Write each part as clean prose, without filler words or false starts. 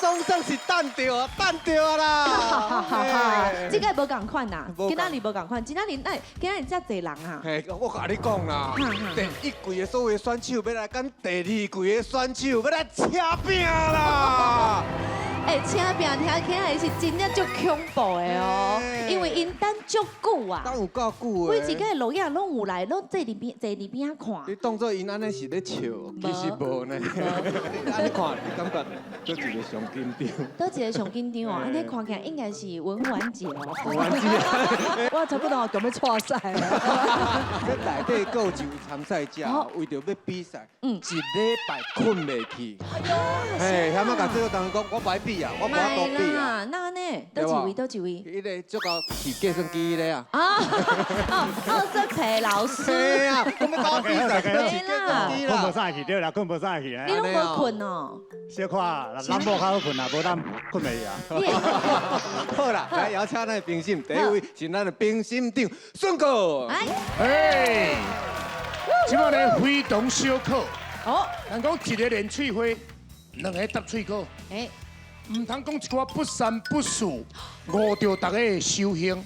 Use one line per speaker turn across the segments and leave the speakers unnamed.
總算是等著啊，等著啊啦！
哈哈哈，這個無仝款啦，今仔日無仝款，今仔日哎，今仔日遮濟人啊！
嘿，我共你講啦，第一季的所有選手欲來佮第二季的選手欲來車拚啦！
欸，車拚聽起來是真正足恐怖的哦，因為𪜶等足久啊，
等有夠久
每一個錄影攏有來，攏坐佇邊坐佇邊仔看。
你當做𪜶按呢是咧笑，其實無呢。你按呢看，你感覺佗一个上緊張？
佗一个上緊張哦，按呢看起來應該是文婉姐哦。
文婉姐，
我差不多就欲掣屎。
這內底閣有一位參賽者，為著欲比賽，一禮拜睏袂去。嘿，遐仔共做當講，我無愛比啊，我無法度比啊。
那呢？佗一位？佗一位？
彼个足夠騎計算機彼个啊。
啊，哦，奧瑟培老師。
對啊，講欲搞比賽，騎計算機啦。
睏無啥去對啦，睏無啥去。
你攏無睏哦？
小可，咱某較好睏啊，無咱睏袂去啊。
好啦，來邀請咱的評審，第一位是咱的評審長順哥。
哎，這擺呢非同小可。
哦。
人講一个連喙花，兩个搭喙果。哎。毋通講一寡不三不四，誤著大家的修行，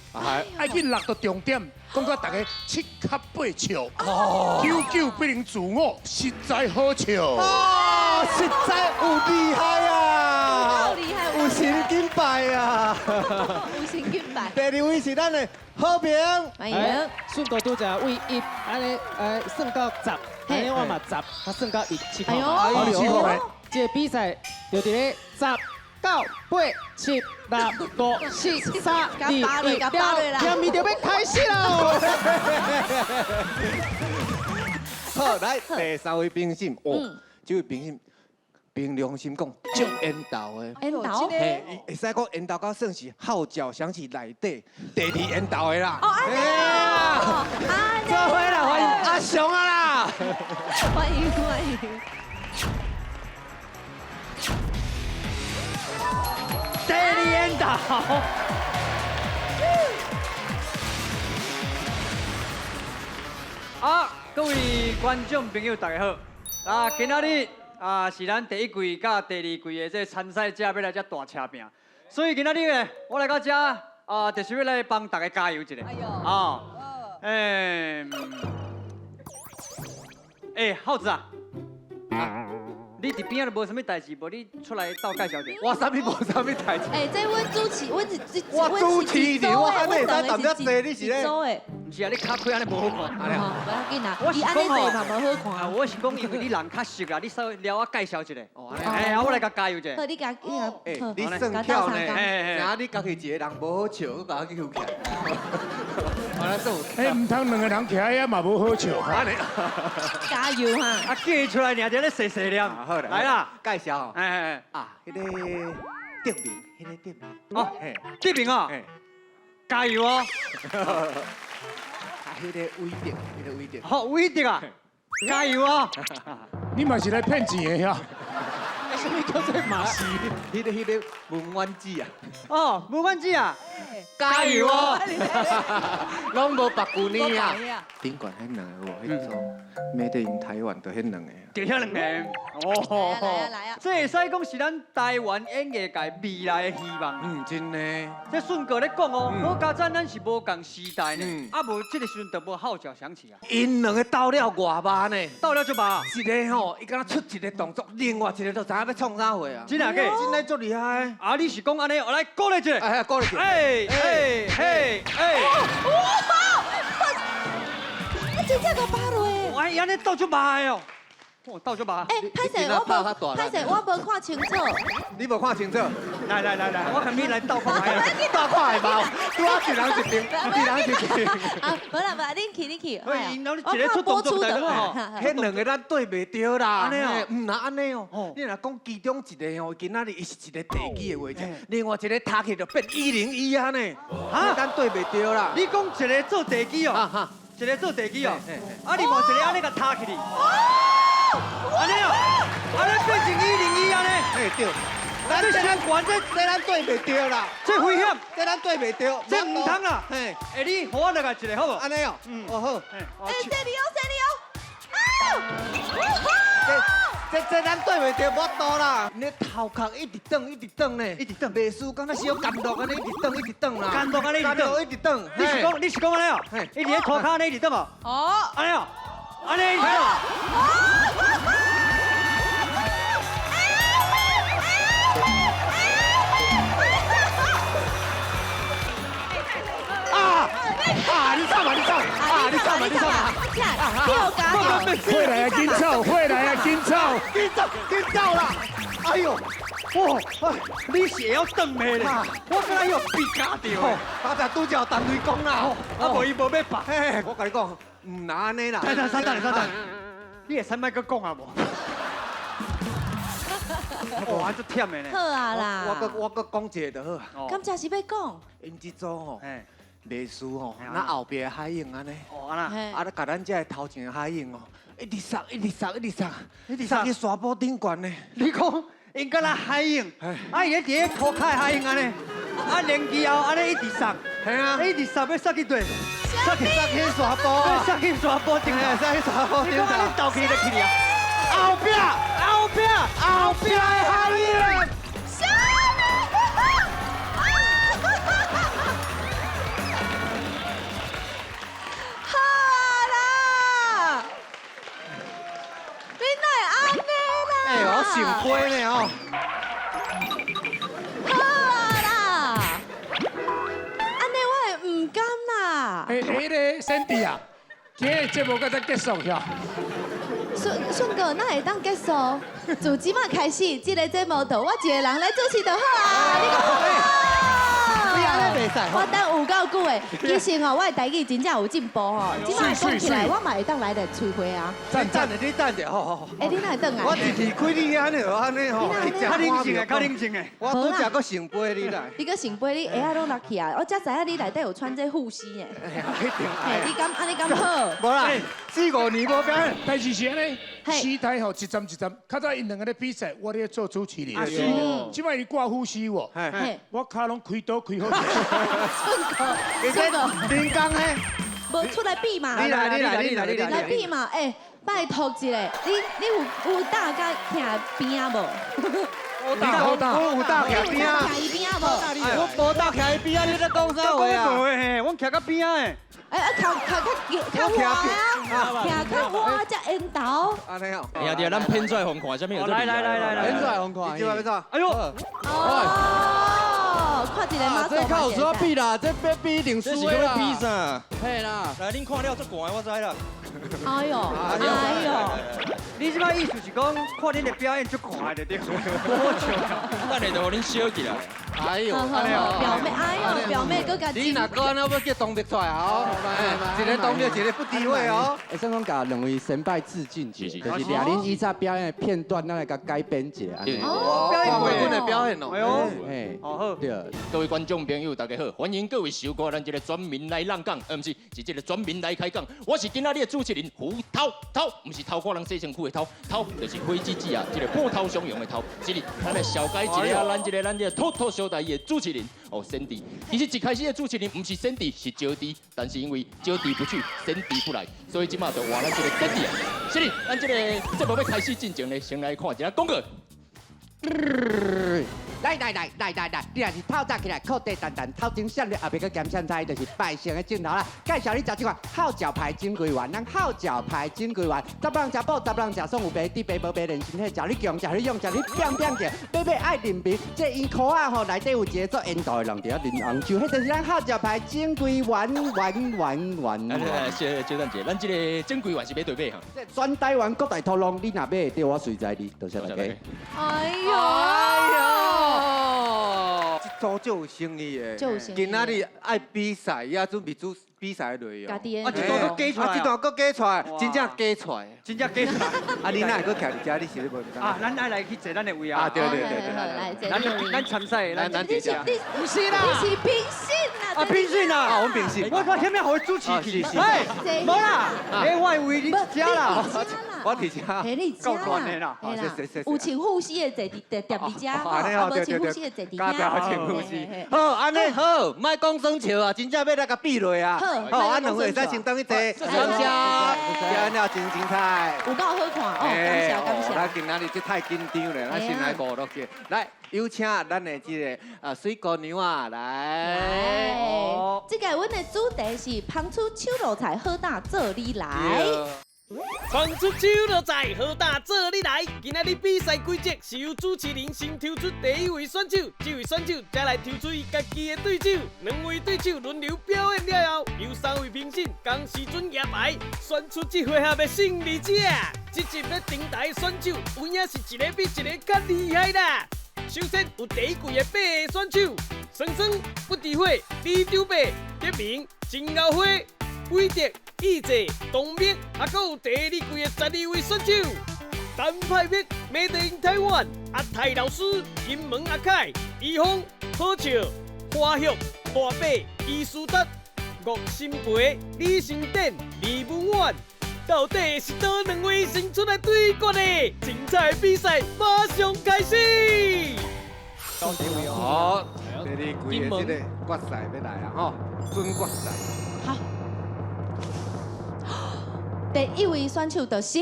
愛去落著重點，講甲大家七哭八笑，久久不能自我，實在好笑。
哦，實在有厲害啊！
夠厲害，
有神金牌啊！
有神金牌。
第二位是咱的好評，
歡迎。
順哥拄才位一，按呢算到十，按呢我嘛十，他算到一七塊。
哎喲，
這個比賽就佇咧十。九、八、七、六、五、四、三、二、一，了，面就欲開始囉！
好，來第三位評審，哦，這位評審憑良心講，足緣投的，
緣投，
嘿，會使講緣投到算是號角響起內底第二緣投的啦。
哦，按呢，
做伙啦，歡迎阿雄啊啦！
歡迎歡迎。
第二緣投。啊，各位觀眾朋友，大家好。啊，今仔日啊是咱第一季佮第二季的這參賽者欲來遮大車拚，所以今仔日呢，我來到遮啊，就是欲來幫大家加油一下。啊，欸，浩子啊。你佇邊仔都無啥物代誌，無你出來鬥介紹者。
我啥物無啥物代誌。
欸，這阮主持，阮是
我主持呢，我按呢會使淡薄濟，你是咧？
毋是啊，你跤開按呢無好看。
無要緊啦，伊按呢坐嘛無好看。
我是講，因為你人較熟啦，你稍微撩我介紹一下。哦，哎，我來共加油一下。
好，你共，
欸，你算巧呢？知影你家己一個人無好笑，閣共我去勼起來。
欸，毋通兩個人徛遐嘛無好笑。
加油哈！
啊，叫出來爾，佇咧細細念。
好啦，
來啦，
介紹。
哎
啊，彼个德明，彼个德明。
哦，德明啊，加油哦！
啊，彼个偉德，彼个偉德。
好，偉德啊，加油哦！
你嘛是來騙錢的遐？
啥物叫做嘛是？
彼个文婉子啊。
哦，文婉子啊，加油哦！
攏無別舊年啊。頂懸彼兩个有無？彼組 Made in 台灣，就彼兩個。
就彼兩个。哦。
來啊來啊！
這會使講是咱台灣演藝界未來的希望。
嗯，真的。
這順哥咧講哦，好佳哉咱是無仝時代呢，啊無這个時陣就無號角響起啊。
𪜶兩个鬥了外肉呢？
鬥了足肉。
一个吼，伊敢若出一个動作，另外一个就知影欲創啥貨啊？
真的假？
真的足厲害。
啊，你是講按呢？我來鼓勵一下。
哎，鼓勵一下。
哎哎嘿哎！
哇！啊，真正共巴落。
哇，伊按呢鬥足肉的哦。哦，鬥足肉。
欸，歹勢我無，歹勢我無看清楚。
你無看清楚？
來來來來，我共你來鬥看覓。
鬥看會無？拄仔一人一邊，一人一邊。
啊，無啦無啦，恁去恁去。
我看播出的吼，
彼兩个咱對袂著啦。
按呢哦，
毋若按呢哦。你若講其中一个吼，今仔日伊是一个地基的位置，另外一个踢去就變101啊呢。哈，咱對袂著啦。
你講一个做地基哦，一个做地基哦，啊，另外一个按呢共踢起去。按呢哦，按呢變成101按呢。
嘿對。
咱這相關這
這咱對袂著啦，
這危險，
這咱對袂著，
這毋通啦。
嘿，
欸，你予我來一个好無？
按呢哦，嗯，哦好。
欸，這裡哦，這裡哦，啊！
這這咱對袂著，無多啦。你頭殼一直轉，一直轉呢，
一直轉
袂輸，敢若小甘露按呢，一直轉，一直轉啦。
甘露按呢一直轉
甘露一直轉。
你是講按呢哦？伊佇咧塗跤按呢一直轉哦。
哦，
按呢哦，按呢一直轉哦。
啊啊！你走嘛，你走！啊，你走嘛，你走嘛！
起來，跳加油！
回來啊，緊走！回來啊，緊走！
緊走，緊走啦！哎呦，
哇！你是會曉轉的咧？我敢若予比咬著的。
剛才拄才有陳雷公啦，
啊無伊無欲拔。
嘿，我共你講，毋若按呢啦。
等等等等等等，你會使莫閣講啊無？哇，足忝的呢。
好啊啦。
我閣講一個就好啊。
敢真是欲講？𪜶
這組吼，袂輸吼，那後壁的海湧按呢？
哦，按那。
啊，共咱這个頭前的海湧哦，一直捒，一直捒，一直捒，一直捒去沙坡頂懸呢。
你講，𪜶敢若海湧，啊伊咧佇咧塗跤的海湧按呢，啊連期後按呢一直捒，
係啊，
一直捒欲捒去佗？
捒去捒去沙坡，
捒去沙坡頂，
捒去沙坡頂。
你講按呢鬥去就去啊？
後壁，後壁，後壁的海湧。
好啦，你哪會按呢啦？
哎，我想飛呢哦。
好啦，按呢我會毋甘啦。
哎，彼个 Sandy 啊，今日節目到這結束了。
順順哥，哪會當結束？自這擺開始，這个節目就我一個人來主持就好啊！你講好無？我等有夠久的，其實吼，我的台語真正有進步吼。這擺講起來，我嘛會當來來吹花啊。
等等者，你等者，好好好。
欸，你哪會轉來？
我一離開你按呢，按呢吼，
較冷靜的，較冷靜的。
我拄才閣想飛你來。
你閣想飛，你鞋仔攏落去啊！我才知影你內底有穿這護膝呢。嘿，你敢按呢敢好？
無啦，四五年無變。
但是是按呢，時代吼一站一站，較早𪜶兩个咧比賽，我咧做主持人。這擺伊掛護膝無？我跤攏開刀開好。
順哥，
林剛呢？
無出來比嘛？
你來，你來，你來，你來，
來比嘛！欸，拜託一下，你有膽共徛邊仔無？
有膽，我有膽徛邊仔。
徛伊邊仔無？
我無膽徛伊邊仔，你咧講啥話啊？
無，我徛較邊仔的。
哎啊，徛徛較較倚啊，徛較倚才緣投。
按呢哦。
兄弟，咱片出來予看，啥物
來來來來來，
片出來予看。你這擺
哎呦！
哦，看一个馬
這較有輸比啦，這欲比一定輸的啦。
比啥？
嘿啦，
來，恁看了足寒的，我知啦。
哎呦，哎呦，
你這擺意思是講，看恁的表演足寒的對？我笑。
等下就予恁燒起來。
哎呦，
表妹，哎呦，表妹閣共。
你若閣按呢欲叫東北出來哦，一个東北，一个不智慧哦。
會使講共兩位先輩致敬一下，就是掠恁以前表演的片段，咱來共改編一下。
哦，表演的表演哦。
哎呦，
嘿，
好，
對。
各位觀眾朋友，大家好，歡迎各位收看咱這个全民來浪講，毋是，是這个全民來開講。我是今仔日的主持人胡濤，濤毋是偷看人洗身軀的濤，濤就是火姊姊啊，這个波濤洶湧的濤。這裡咱來紹介一下，咱這个咱這个滔滔小台的主持人哦，Sandy。其實一開始的主持人毋是 Sandy，是招娣，但是因為招娣不去，Sandy 不來，所以這馬就換咱這个 Sandy 啊。是哩，咱這个節目欲開始進前呢，先來看一下廣告。
來來來來來來，你若是透早起來，褲底澹澹，頭前閃咧，後壁閣兼閃菜，就是拜神的鏡頭啦。介紹你食這款號角牌金桂丸，咱號角牌金桂丸，十人食補，十人食爽，有白豬白無白練身體，食你強，食你勇，食你變變強，買買愛啉冰，這煙箍仔吼內底有一個做煙道的人佇遐啉紅酒，彼就是咱號角牌金桂丸丸丸丸。
來，小等一下，咱這个金桂丸是買對買哈？
全台灣各大通路，你若買會著，我隨在你，多謝大家。
哎呦！
哎呦！這組足有誠意的，今仔日愛比賽，也準備做比賽的內容。
啊，
這段閣加出來，
啊，這段閣加出來，真正加出來，
真正加出來。
啊，你哪會閣徛佇遮？你是咧無？
啊，咱愛來去坐咱的位啊。
啊，對對對對，
來，
咱參賽，咱
你是你，
毋是啦，
你是評審啦，
啊，秉信啊，
啊，阮秉信，
我看前面予伊主持去，哎，無啦，哎，我為你遮啦，
我佇遮，
嘿，你遮啦，有穿護士的坐佇踮佇遮，啊，無穿護士的坐佇遐。
穿護士。好，按呢好，莫講耍笑啊，真正欲來共比落啊。好，按兩位會使先轉去坐，感謝，今日真精彩，
有夠好看哦，感謝感謝。
咱今仔日這太緊張了，咱先來娛樂者，來有請咱的這個啊水姑娘啊來。
這個阮的主題是芳出手路菜好膽做你來。
芳出手路菜好膽做你來。今仔日比賽規則是由主持人先抽出第一位選手，這位選手才來抽出伊家己的對手，兩位對手輪流表演了後，由三位評審仝時陣舉牌，選出這回合的勝利者。這集欲登台的選手，有影是一個比一個較厲害啦。首先有第一季的八個選手：双双、不知火、李長伯、德明、真熬花、韦德、义济、东明，还阁有第二季的12位选手：陈派碧、Made in Taiwan、阿泰老师、金门阿凯、怡峰、好笑、花玉、大伯、伊斯达、吴新培、李成典、李文远。到底是佗两位先出来对决呢？精彩比赛马上开始！
好，第二季的這個決賽欲來啊！吼，準決賽。
好，第一位選手就是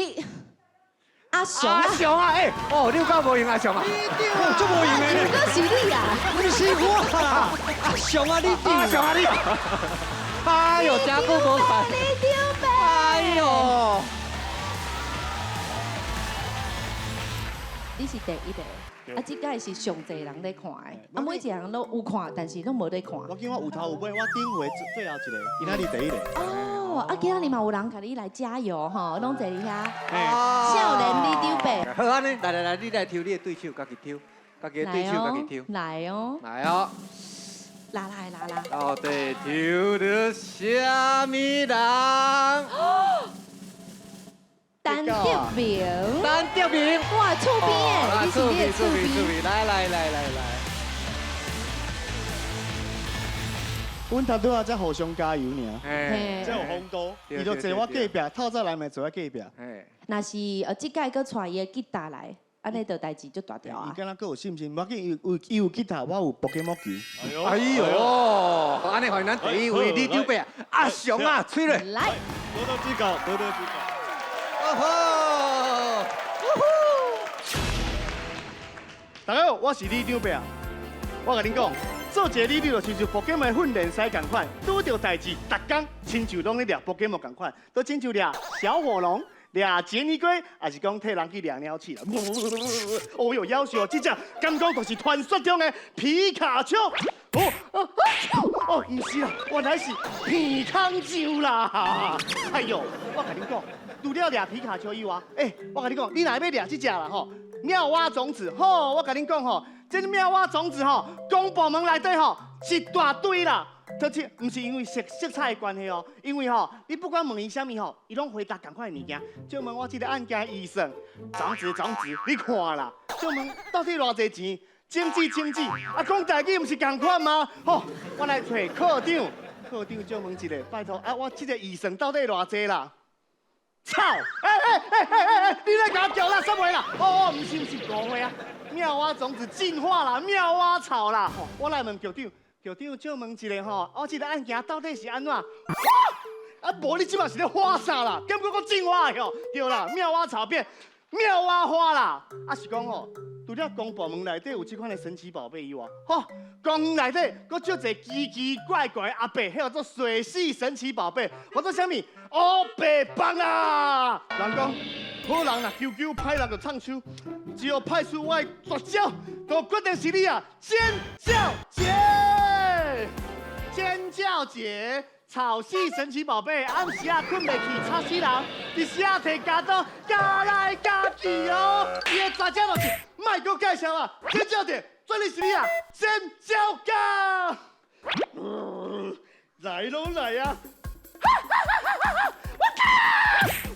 阿雄。
阿雄啊，哎，哦，你有夠無閒阿雄啊？
哦，足無閒的。
又閣是你啊？
毋是我啦，阿雄啊，你
阿雄啊你。哎呦，真久無看。哎呦！
你是第一個，啊，這屆是上濟人咧看的，啊，每一個人攏有看，但是攏無咧看。
我見我有頭有尾，我頂回最後一個，今仔日第一個。
哦，啊，今仔日嘛有人共你來加油吼，攏坐佇遐。少年李長伯。
好，按呢，來來來，你來抽你的對手，家己抽，家己的對手家己抽。
來哦。
來哦。
拉來拉拉。
到底抽著啥物人？
陳德明，
陳德明，
哇，厝邊的，你是你的厝邊。
來來來來來。
阮頭拄仔才互相加油爾，才有風度。伊就坐我隔壁，透早來嘛坐我隔壁。
若是這屆閣帶伊的吉他來，按呢就代誌就大條啊
伊。敢若閣有信心，無要緊，伊有伊有吉他，我有寶可夢球。
哎呦，按呢歡迎咱第一位李長伯阿雄啊，吹咧。
來。
多多指教，多多指教。
哦吼！
大家好，我是李長伯啊。我共恁講，做一個里長就親像寶可夢的訓練師仝款，拄著代誌，逐工親像攏咧掠寶可夢仝款，都親像掠小火龍、掠傑尼龜，抑是講替人去掠鳥鼠啦。哦喲，夭壽，這隻敢講就是傳說中的皮卡丘。哦哦，毋是啦，原來是鼻空鷲啦。哎喲，我共恁講，除了掠皮卡丘以外，欸，我共你講，你若欲掠這隻啦吼，妙蛙種子吼，我共恁講吼，這妙蛙種子吼，公部門內底吼一大堆啦。這毋是因為色色彩的關係哦，因為吼，你不管問伊啥物吼，伊攏回答仝款的物件。借問我這個案件醫生，種子種子，你看啦，借問到底偌濟錢？經濟經濟，啊，講台語毋是仝款嗎？吼，我來揣科長，科長借問一下，拜託啊，我這個醫生到底偌濟啦？操！欸欸欸欸欸欸！你咧共我叫啦，啥話啦？哦哦，毋是毋是，誤會啊！妙蛙種子進化啦，妙蛙草啦。我來問局長，局長借問一下吼，我這個案件到底是按怎？啊，無你這馬是咧花啥啦？敢閣閣進化的吼？對啦，妙蛙草變妙蛙花啦。啊是講吼，除了公部門內底有這款的神奇寶貝以外，吼，公園內底閣足濟奇奇怪怪的阿伯，彼叫做水系神奇寶貝，叫做啥物？烏白棒啦！人講好人若求救，歹人就藏手，只要派出我的絕招，就決定是你啊！尖叫姐，尖叫姐，草系神奇寶貝，暗時啊睏袂去，吵死人！日時啊提鉸刀，鉸來鉸去哦。伊的絕招就是，莫閣介紹啊！尖叫姐，絕對是你啊！尖叫哥，來攏來啊！我靠！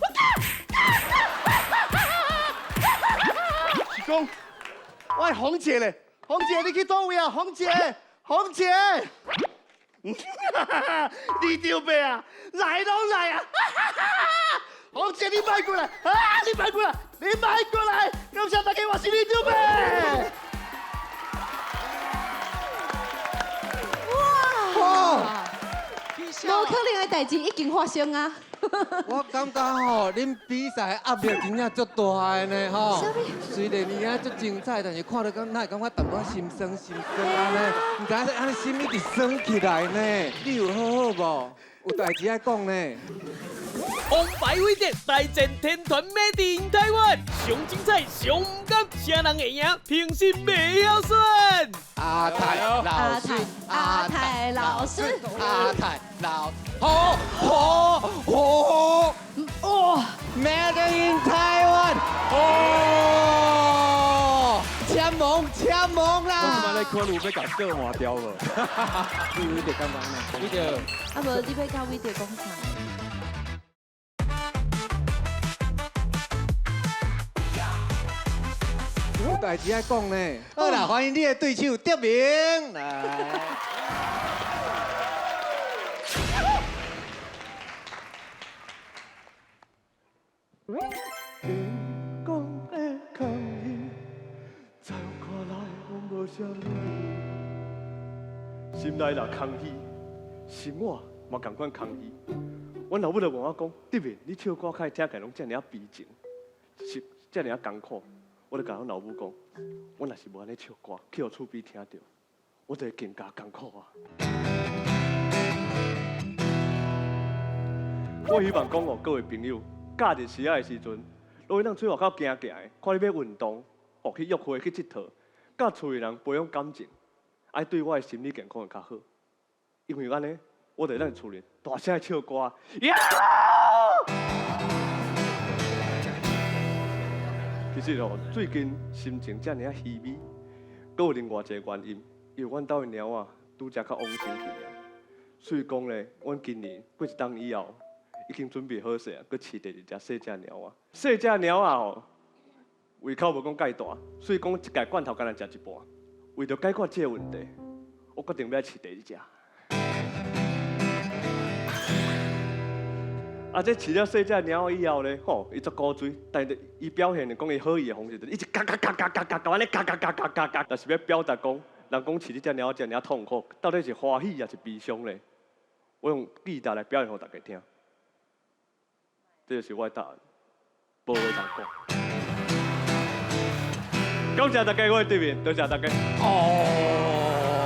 我靠！是講，我的紅姐咧，紅姐你去佗位啊？紅姐，紅姐，李长伯啊，来拢来啊！红姐，你莫过来啊！你莫过来，你莫过来！感谢大家，我是李长伯。
哇！无可能的代志已经发生啊！
我感觉吼，恁比赛压力真正足大的呢吼。虽然伊啊足精彩，但是看了敢哪会感觉淡薄仔心酸心酸按呢？毋知影按呢心一直酸起来呢。你有好好无？有代志爱讲呢。
王牌飞碟大战天团 Made in 台湾，上精彩，上毋甘，啥人会赢？评审袂晓选。
阿泰老师，
阿泰老师，
阿泰老，好，好，好，哦，Made in 台湾，哦，签名签名啦！
我这摆咧考虑欲共倒换掉无？
你有得感觉呢？
你著，
啊无你欲共伟哲讲啥？
有代志爱讲呢。好啦，欢迎你的对手德明来。
讲的空虚，在我看来拢无啥物。心内若空虚，心我嘛仝款空虚。阮老母就问我讲：德明，你唱歌较会听起来拢遮尔啊悲情，是遮尔啊艰苦。我就共阮老母讲，我若是无按呢唱歌，去予厝边听著，我就会更加艰苦啊。我希望讲哦，各位朋友，假日时仔的时阵，拢会当出外口行行的，看你欲运动，哦去约会去𨑨迌，佮厝里人培养感情，爱对我的心理健康会较好。因为按呢，我就会当厝里大声唱歌。呀！其实哦，最近心情遮尔啊稀微，阁有另外一个原因，因为阮兜的猫仔拄才较往生去尔，所以讲咧，阮今年过一冬以后，已经准备好势啊，阁饲第二只细只猫仔。细只猫仔吼，胃口无讲介大，所以讲一盖罐头干焦食一半。为著解决这个问题，我决定欲饲第二只。啊！这饲了细只猫以后咧，吼，伊足古锥，但是伊表现的讲伊好意的方式，就是一直嘎嘎嘎嘎嘎嘎，共按呢嘎嘎嘎嘎嘎嘎，但是欲表达讲，人讲饲这只猫遮尔痛苦，到底是欢喜抑是悲伤咧？我用吉他来表现予大家听，这就是我的答案，无话通讲。感谢大家，我的对面，多谢大家。
哦。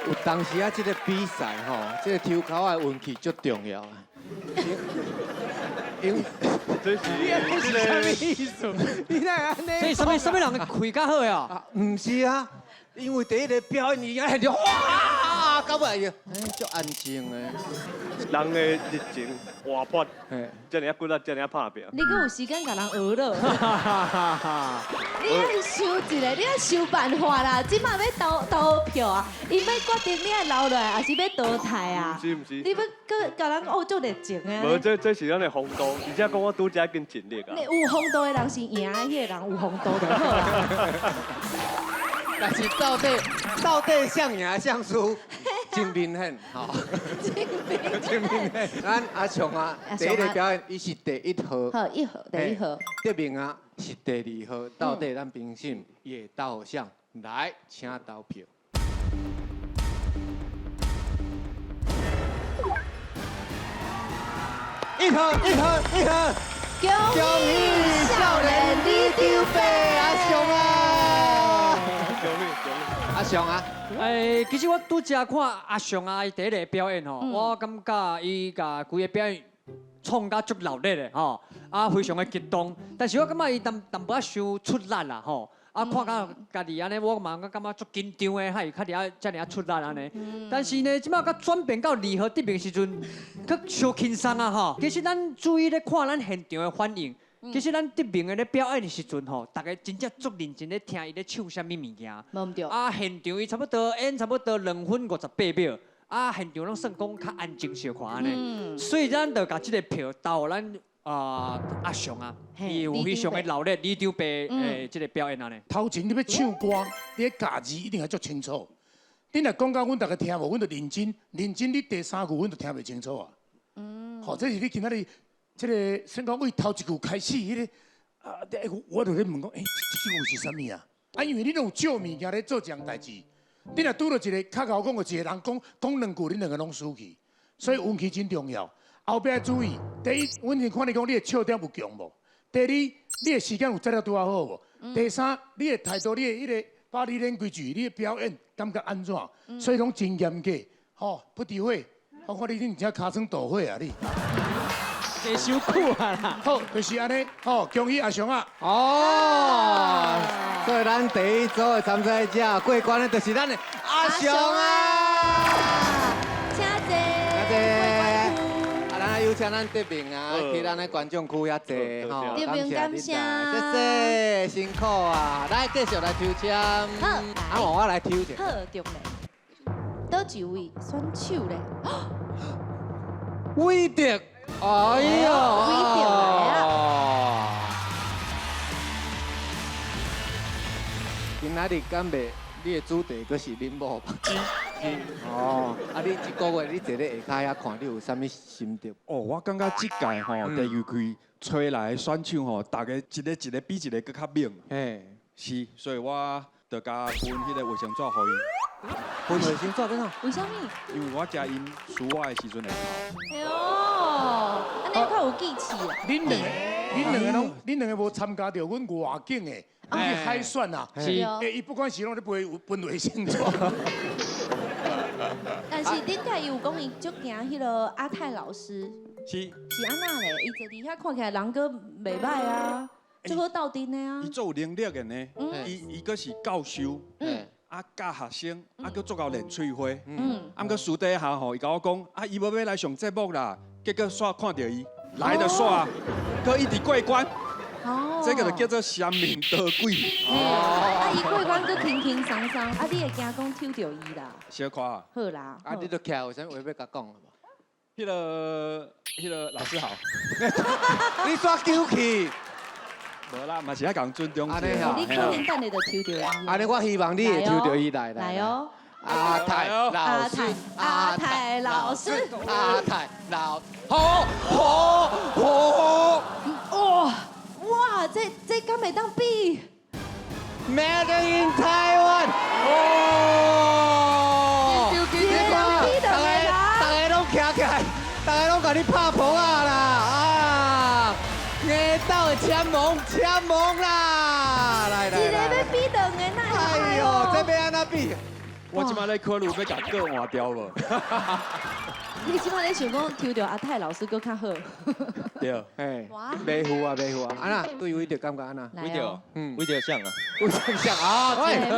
有当时啊，这个比赛吼，这个抽鬮的运气足重要啊。因为
这是
这是啥物意思？你哪会按呢？
这啥物啥物人开较好呀？
毋是啊，因为第一个表演伊啊，就哇，到尾伊哎，足安静的。
人的热情活泼，遮尔啊骨力，遮尔啊拍拚。
你阁有时间共人学了？你爱想一个，你爱想办法啦。这马欲投投票啊，伊欲决定你爱留落来，还是欲淘汰啊？
毋是毋是。
你欲阁共人学足热情啊？
无，这是咱的风度，而且讲我拄才已经尽力啊。
你有风度的人是赢的，彼个人有风度就好啦。
但是到底谁赢谁输，真明显，吼。真明显。咱阿雄啊，第一个表演，伊是第一号。
好，一号，第一号。
德明啊是第二号，到底咱评审会投谁？来，请投票。一号，一号，一号。
恭喜少年李长伯
阿雄啊！阿雄啊！
欸，其实我拄才看阿雄啊，伊第一个表演吼，我感觉伊共规个表演创甲足热烈的吼，啊，非常的激动。但是我感觉伊淡淡薄仔伤出力啦吼，啊，看到家己按呢，我嘛感觉足紧张的，还较伫遐遮尔啊出力按呢。但是呢，这摆佮转变到二号得名时阵，阁小轻松啊吼。其实咱注意咧看咱现场的反应。其实咱得名的咧表演的时阵吼，大家真正足认真咧听伊咧唱啥物物件。
无毋对。
啊，现场伊差不多演差不多2分58秒，啊，现场拢算讲较安静小可按呢。所以咱就共这个票投咱啊阿雄啊，伊有非常的热烈，李长伯的这个表演按呢。
头前你欲唱歌，你的咬字一定爱足清楚。你若講到阮逐家聽無，阮就認真認真。你第三句阮就聽袂清楚啊。嗯。好，這是你今仔日這个先講為頭一句開始，彼个啊，我就咧問講，欸，這句是啥物啊？啊，因為你攏有借物件咧做這項代誌，你若拄著一个較𠢕講的一个人講講兩句，恁兩个攏輸去，所以運氣真重要。後壁注意，第一，阮先看你講你的笑點有強無？第二，你的時間有抓得拄仔好無？第三，你的態度，你的彼个 body language，你的表演感覺按怎？所以攏真嚴格，吼，不離火，我看你真正尻川大火啊你！
這傷久啊啦！
好，就是按呢，好，恭喜阿雄啊！
哦，所以咱第一組的參賽者過關的就是咱的阿雄啊！
請坐，
請坐。啊，咱有請咱德明啊，去咱的觀眾區遐坐吼。
德明感謝，
謝謝，辛苦啊！來繼續來抽籤。
好，
啊，我來抽一下。
好，中咧。佗一位選手咧？
偉德。哎呦，
偉德來啊！
今仔日敢袂？你的主題閣是恁某吧？
是。
哦，啊！你這个月你坐咧下跤遐看，你有啥物心得？
哦，我感覺這屆吼第二季揣來的選手吼，逐家一个一个比一个閣較猛。
嘿，
是，所以我就共分彼个衛生紙予𪜶。
分衛生紙欲按怎？
為啥物？
因為我驚𪜶輸我的時陣會哭。
哎喲，按呢較有義氣啊！
恁兩個，恁兩个攏，恁兩个無參加著阮外景的，去海選啊。
是。
欸，伊不管是攏咧分分衛生紙。
但是頂屆伊有講伊足驚彼个阿泰老師。
是。
是按怎咧？伊坐佇遐看起來人閣袂歹啊，足好鬥陣的啊。
伊足有能力的呢，伊閣是教授。啊，教學生，啊，閣足𠢕練喙花。啊，毋過私底下吼，伊共我講，啊，伊無欲來上節目啦，結果煞看著伊來就煞，閣一直過關。
哦。
這個就叫做邪命魔鬼。
啊，伊過關閣輕輕鬆鬆，啊，你會驚講抽著伊啦？
小可。
好啦。
啊，你著徛有啥物話欲共講無？
彼个彼个老師好。
你煞糾去。
無啦，嘛是愛共尊重。
你可能等下就抽著伊。
按呢，我希望你會抽著伊來
來。來哦。
阿泰老師，
阿泰老師，
阿泰老，好，好，好。
哇哇，這這敢會當比
？Made in Taiwan。哦。你看，逐家逐家攏徛起來，逐家攏共你拍噗仔啦啊！硬鬥的簽蒙簽蒙啦！來來來，
一个欲比兩个，哪會？
哎呦，這欲按怎比？
我這擺咧考慮欲共閣換掉無？
你這擺咧想講抽著阿泰老師閣較好？
對，
哎，袂赴啊，袂赴啊，按怎對偉德感覺按怎？
偉德，偉德像啊，
偉德像啊，
喂，喂，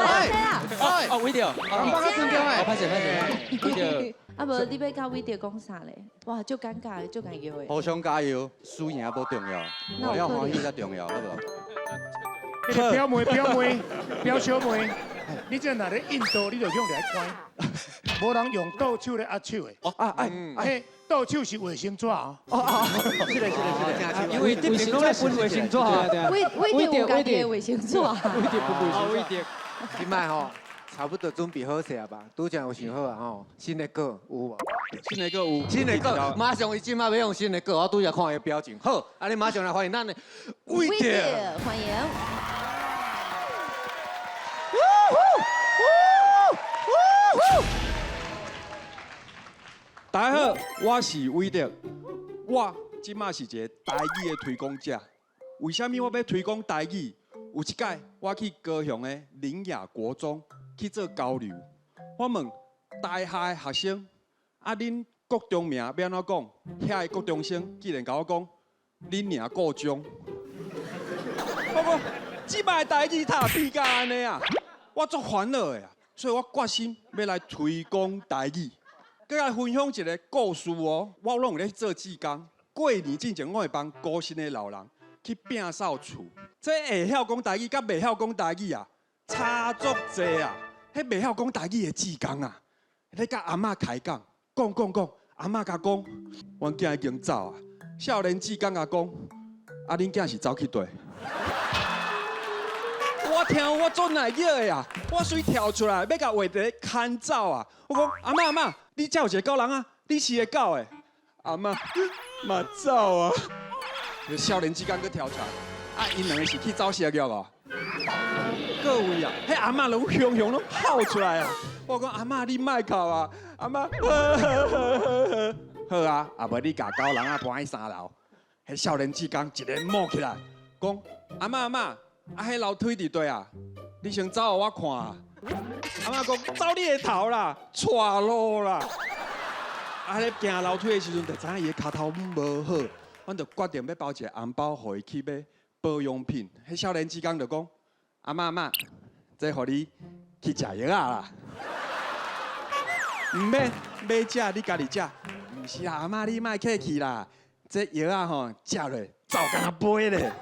哦，偉德，
感覺尊重的，
歹勢歹勢，偉德。
啊無，你欲佮偉德講啥咧？哇，足尷尬的，足尷尬的。
互相加油，輸贏無重要，我要歡喜才重要，好無？
表妹表妹表小妹，你這若咧印度，你就用來關，無人用倒手咧握手的。
哦啊哎
哎，倒手是衛生紙啊。
哦哦，是的，是的，是的。
因為這邊攏咧分衛生紙啊。
偉偉德有家己的衛生紙啊。
偉德不衛生紙。
這擺吼，差不多準備好勢啊吧？拄才有想好啊吼，新的歌有無？
新的歌有。
新的歌，馬上伊這擺欲用新的歌，我拄才看伊表情。好，按呢馬上來歡迎咱的偉德，
歡迎。
大家好，我是偉德，我這擺是一个台語的推廣者。為啥物我欲推廣台語？有一擺我去高雄的苓雅國中去做交流，我問台下的學生，啊，恁國中名欲按怎講？遐个國中生竟然共我講，恁娘顧中。我講，這擺台語哪變甲按呢啊？我足煩惱的啊，所以我決心欲來推廣台語。閣來分享一个故事哦，我攏有咧做志工，過年進前我會幫孤身的老人去摒掃厝。這會曉講台語佮袂曉講台語啊，差足濟啊！彼袂曉講台語的志工啊，咧佮阿嬤開講，講講講，阿嬤共講，阮囝已經走啊。少年志工共講，啊，恁囝是走去佗？我我聽我做奶熱的啊，我隨跳出來欲共畫地牽走啊！我講阿嬤阿嬤，你遮有一个狗人啊，你飼的狗的。阿嬤嘛走啊！少年之間閣跳出來，啊，𪜶兩个是去走邪腳哦。各位啊，彼阿嬤攏雄雄攏吼出來啊！我講阿嬤你莫哭啊，阿嬤，好啊，啊無你共狗籠仔搬去三樓。彼少年志剛一个冒起來，講阿嬤阿嬤，啊彼樓梯佇佗啊？你先走予我看啊。阿嬤講走你的頭啦，掣路啦。啊咧行樓梯的時陣，就知影伊的跤頭無好，阮就決定欲包一个紅包予伊去買保養品。彼少年志剛就講：阿嬤阿嬤，這予你去食藥仔啦。毋免，欲食你家己食。毋是啦，阿嬤你莫客氣啦，這藥仔吼食落走敢若飛咧。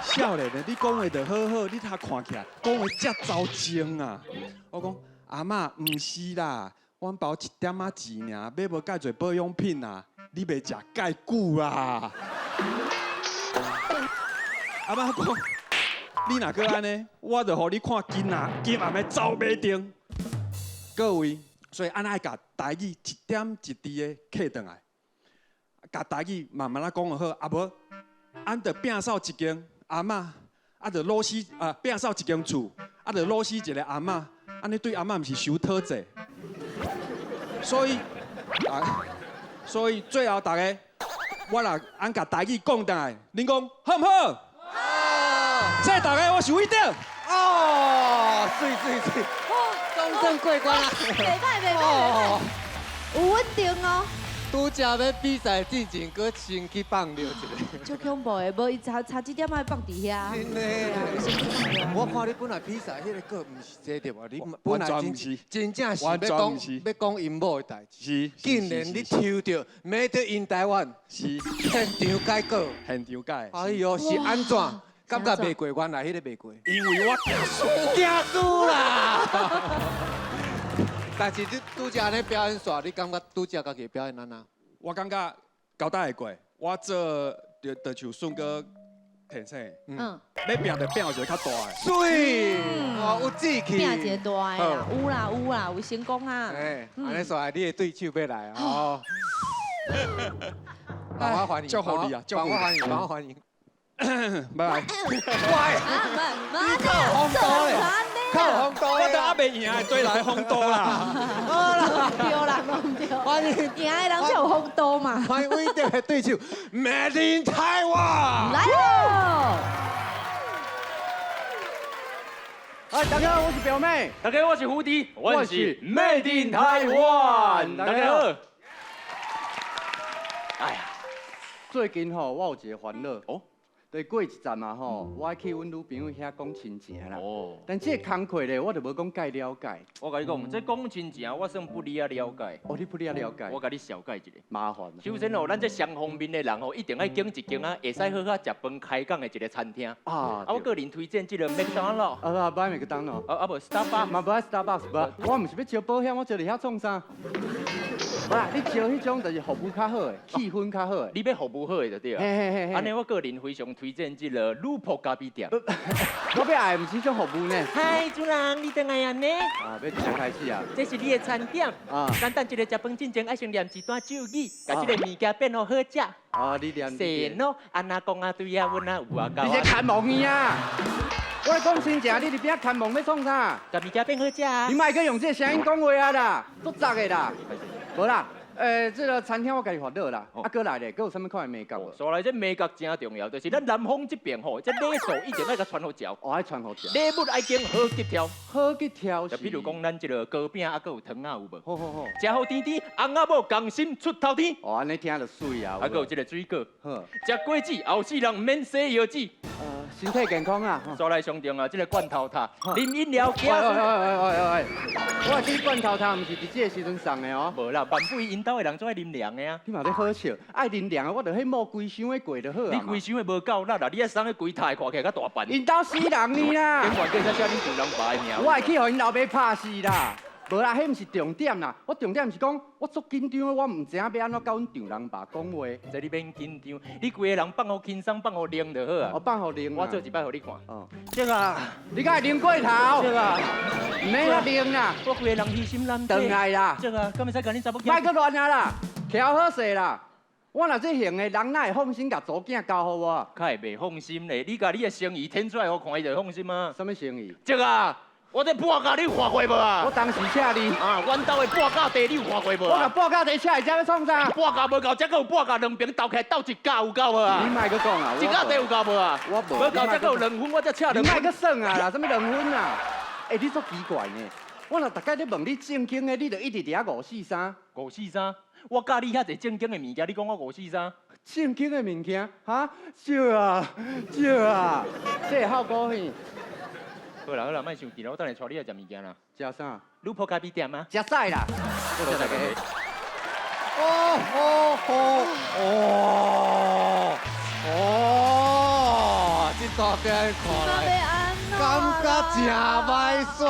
少年的，你講話就好好，你通看起來講話遮走精啊！我講阿嬤毋是啦，阮包一點仔錢爾，買無蓋濟保養品啊，你袂食蓋久啦。阿嬤講，你若閣按呢，我就予你看今仔今暗的走馬燈。各位，所以按呢愛共台語一點一滴的刻轉來，共台語慢慢仔講就好，啊無，按著摒掃一間阿嬤，啊著滷死啊摒掃一間厝，啊著滷死一个阿嬤，按呢對阿嬤毋是傷討債。所以啊，所以最後逐家，我若按共台語講轉來，恁講好毋好？好。謝謝大家，我是偉德。
哦，媠媠媠。總算過關啦！
袂歹袂歹袂歹，有穩定哦。
拄才欲比賽進前，閣先去放尿一下。
足恐怖的，無伊差差這點仔放佇遐。
真的。我看你本來比賽彼个閣毋是這對無？你本來真真正是欲講欲講𪜶某的代誌。
是。
竟然你抽著 Made in 台灣，
是。
現場改稿。
現場改。
哎喲，是按怎？感覺袂過，原來彼个袂過。
因為我驚輸。
驚輸啦！但是你拄才按呢表演煞，你感覺拄才家己表演按怎？
我感覺交代會過，我做就就像順哥提醒，欲拼就拼一個較大的。
媠，哦，有志氣。
拼一個大的啦，有啦有啦，有成功啊。
哎，按呢煞你的對手欲來哦。幫我歡迎，
祝福你啊，
幫我歡迎，幫我歡迎。
拜拜。
喂，你靠風度咧，靠風度，
我都還袂贏，對來風度啦。
好啦，
對啦，對。
歡迎
贏的人才有風度嘛。
歡迎偉德的對手，Made in 台灣。
來嘍！
哎，大家好，我是表妹。
大家好，我是胡迪，我是 Made in 台灣。大家好。哎呀，
最近吼，我有一个煩惱。哦。對過一陣嘛吼，我愛去阮女朋友遐講親情啦。哦。但這個工課咧，我就無講介了解。
我共你講，這講親情，我算不哩仔了解。
哦，你不哩仔了解。
我共你紹介一下。
麻煩。
首先哦，咱這雙方面的人吼，一定愛揀一間啊，會使好好食飯開講的一个餐廳。啊。啊，我個人推薦這个麥當勞。
啊，不愛麥當勞。
啊啊無 Starbucks。
嘛無愛 Starbucks，無。我毋是欲招保險，我招佇遐創啥？無啦，你招彼種就是服務較好的，氣氛較好的。
你欲服務好的就對啊。
嘿嘿嘿。
按呢，我個人非常推薦這个女僕咖啡店。
我欲愛的毋是彼種服務呢。
嗨，主人，你轉來啊呢？
啊，欲真開始啊。
這是你的餐點。啊。簡單一个食飯進前愛先念一段咒語，共這个物件變予好食。
啊，你念。
是喏，按那講啊對啊，阮啊有啊。
你這牽亡伊啊！我咧講親情，你佇邊仔牽亡欲創啥？
共物件變好食啊！
你莫閣用這个聲音講話啊啦，足雜的啦。無啦，這个餐廳我家己煩惱啦。啊，閣來咧，閣有啥物款的眉角無？
所來這眉角真重要，就是咱南方這邊吼，這禮數一定愛共傳予食。
哦，愛傳予食。
禮物愛揀好吉挑。
好吉挑。
就比如講，咱這个糕餅啊，閣有糖仔有無？
好好好。
食予甜甜，翁仔某仝心出頭天。
哦，按呢聽就媠啊。
啊，閣有這个水果。
好。
食果子後世人毋免洗藥紙。
身體健康啊！
煞來上重要，這个罐頭塔，啉飲料。
喂喂喂喂喂！我記罐頭塔毋是佇這个時陣送的哦。
無啦，萬不𪜶兜的人總愛啉涼的啊。
你嘛咧好笑，愛啉涼的，我就彼冒規箱的過就好啊。
你規箱的無夠力啦，你愛送彼規塔看起來較大範。
𪜶兜死人呢啦！
頂懸叫寫恁丈人爸的名。
我會去予𪜶老爸拍死啦！無啦，彼毋是重點啦。我重點是講，我足緊張的，我毋知影欲按怎佮阮丈人爸講話。
這你免緊張，你規个人放予輕鬆，放予冷就好啊。
我放予冷。
我做一擺予你看。
哦。
這個，
你敢會冷過頭？
這個，
毋免遐冷啦。
我規个人虛心難
轉來啦。
這個，敢會使共恁查某囝？
莫閣亂啊啦，徛好勢啦。我若這型的人，哪會放心共查某囝交予我？
較會袂放心咧？你共你的誠意展出來，予看，伊就會放心啊。
啥物誠意？
這個。我這半價你有看過無啊？
我當時請你
啊，阮兜的半價茶你有看過無
我共半價茶請伊，這欲創啥？
半價無夠，這閣有半價兩邊鬥起來鬥一價有夠無啊？
你莫閣講啊！
一價茶有夠無啊？
我無。
無夠，這閣有兩分，我才請兩分。
你莫閣耍啊啦！啥物兩分啊？欸，你足奇怪呢！我若逐擺咧問你正經的，你就一直佇遐五四三。
五四三？我教你遐濟正經的物件，你講我五四三？
正經的物件，哈？少啊，少啊，這會效果呢？
好啦好啦，莫生氣啦，我等下帶你來食物件啦。
食啥？
女僕咖啡店啊。
食屎啦！
多謝大家。
哦哦哦哦哦！這大邊看來，感覺真歹選